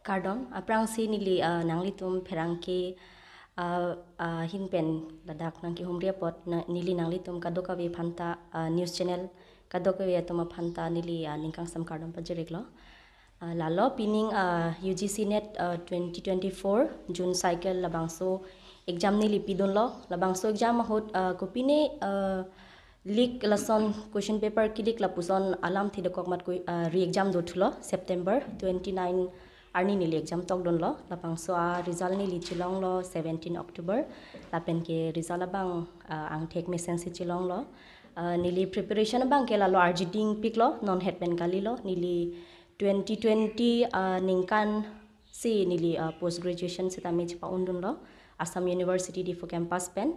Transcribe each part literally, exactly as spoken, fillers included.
Kardom, aphrangsi neli, ah, nanglitum pherangke, ah, ah, ahin pen ladak nangkehumri apot na, neli nanglitum kadokave aphanta, ah, news channel kadokave atum aphanta neli, ah, ningkangsam kardom pajir-iklo. Ah, lalo pining, ah, U G C NET, ah, twenty twenty-four June cycle labangso exam neli pidunlo, labangso exam ahut, ah, kopine, ah, leak lason question paper ke-leak lapuson alamthe dokok amat ku, ah, re-exam dothulo September twenty-nine arni neli exam tokdunlo. Labangso a-result neli chelonglo seventeen October. Lapen ke result abang, ah, angthek mesensi chelonglo. Ah, neli preparation abang ke lalo arjudingpiklo, non het pen kalilo. Neli twenty twenty, ah, ningkan si neli, ah, post graduation sitame chepa-undunlo Assam University Diphu campus pen.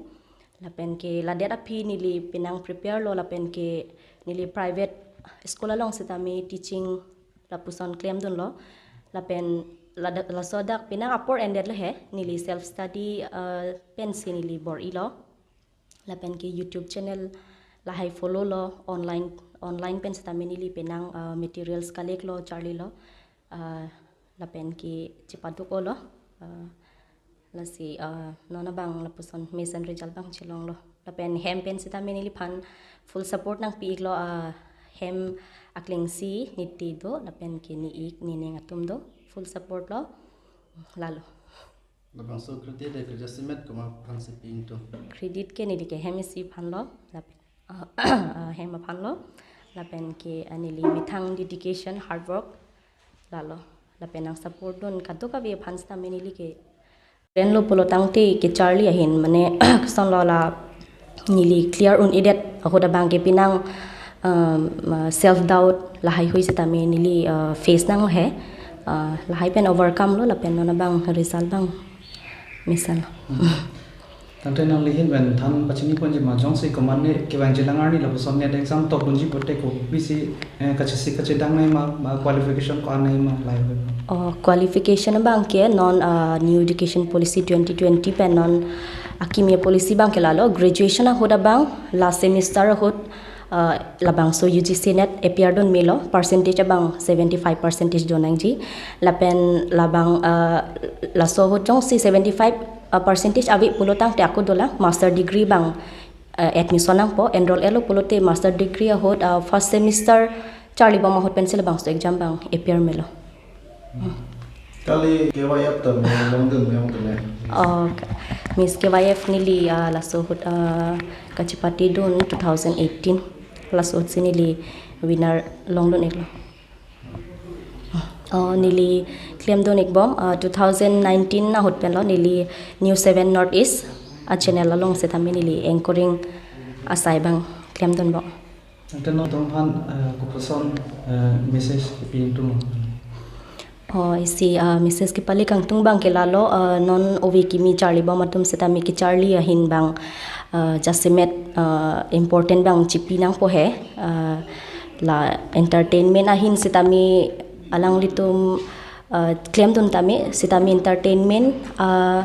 Lapen ke ladet aphi neli penang prepare lo, lapen ke neli private school along sitame teaching lapuson klemdunlo. Lapen lada-, laso adak penang apor endetlo he, neli self study, ah, pensi neli bor-ilo. Lapen ke YouTube channel lahai follow lo, online, online pen sitame neli penang, ah, materials collect lo, charlilo. Ah, lapen ke chepaduk-olo. Ah, lasi, ah, non abang lapuson mesen result abang chelonglo. Lapen hem pen sitame neliphan full support nangpi-iklo, ah, hem aklengsi niti do, lapen ke ni-ik nining atum do, full support lo. Lalo. Labangso credit de kerja simet komat aphansi pi-ingtung? Credit ke neli ke hem isi aphanlo, lapen, ah, hem aphanlo, lapen ke, ah, neli methang dedication, hard work, lalo, lapen nang support dun kadokave aphan sitame neli ke. Ren lo pulo tangte kecharli ahin, mane, kosonlo la neli clear un-edet ahut abang ke penang, um, uh, self doubt lahaihui sitame neli, uh, face nanglo he. Uh, lahai pen overcome lo, lapen non abang result abang mesen lo. Hmm. Tangte nangli ahin pen than pachini ponji ma, jongsi komatne kevangji alang arni lapuson NET exam tokdunji pote kopisi, eh, kachesik kachedang nangji ma, ma qualification ko-an nangji ma, lahai pen? Oh, qualification abang ke non, ah, New Education Policy twenty twenty pen non akimi policy abang ke lalo, graduation ahut abang, last semester ahut, ah, labangso U G C NET appear dun melo, percentage abang seventy-five percentage do nangji. Lapen labang, ah, laso ahut jongsi seventy-five, ah, percentage ave pulo tangte ako dolang, master degree abang, ah, admission nangpo, enroll-etlo pulote master degree ahut, ah, first semester charlibom ahut pensi labangso exam abang appear melo. Kali K Y F ta me longdun me ong tene. Oh, ka-, Miss K Y F neli, ah, laso ahut, ah, kachepatedun two thousand eighteen. Laso ahutsi neli winner longdun-iklo. Oh, neli klemdun-ikbom, ah, two thousand nineteen ahut penlo neli News seven North East a-channel along sitame neli anchoring asai abang klemdunbom. Ante non atum aphan, eh, kopuson, eh, message kepi-ingtung? Oh, isi, eh, message kepale kangtung abang ke lalo, eh, non ove kimi charlibom atum sitame kecharli ahin abang, eh, jasemet, eh, important abang chipi nangpo he, eh, la entertainment ahin sitame alanglitum, eh, klemdun tame sitame entertainment, eh,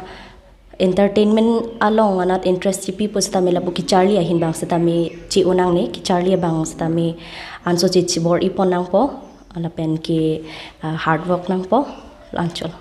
entertainment along anat interest chipi pusitame lapu kecharli ahin abang sitame chi-un nangne, kecharli abang sitame anso chi chibor-ipon nangpo, lapen ke, ah, hard work nangpo, la-anchot.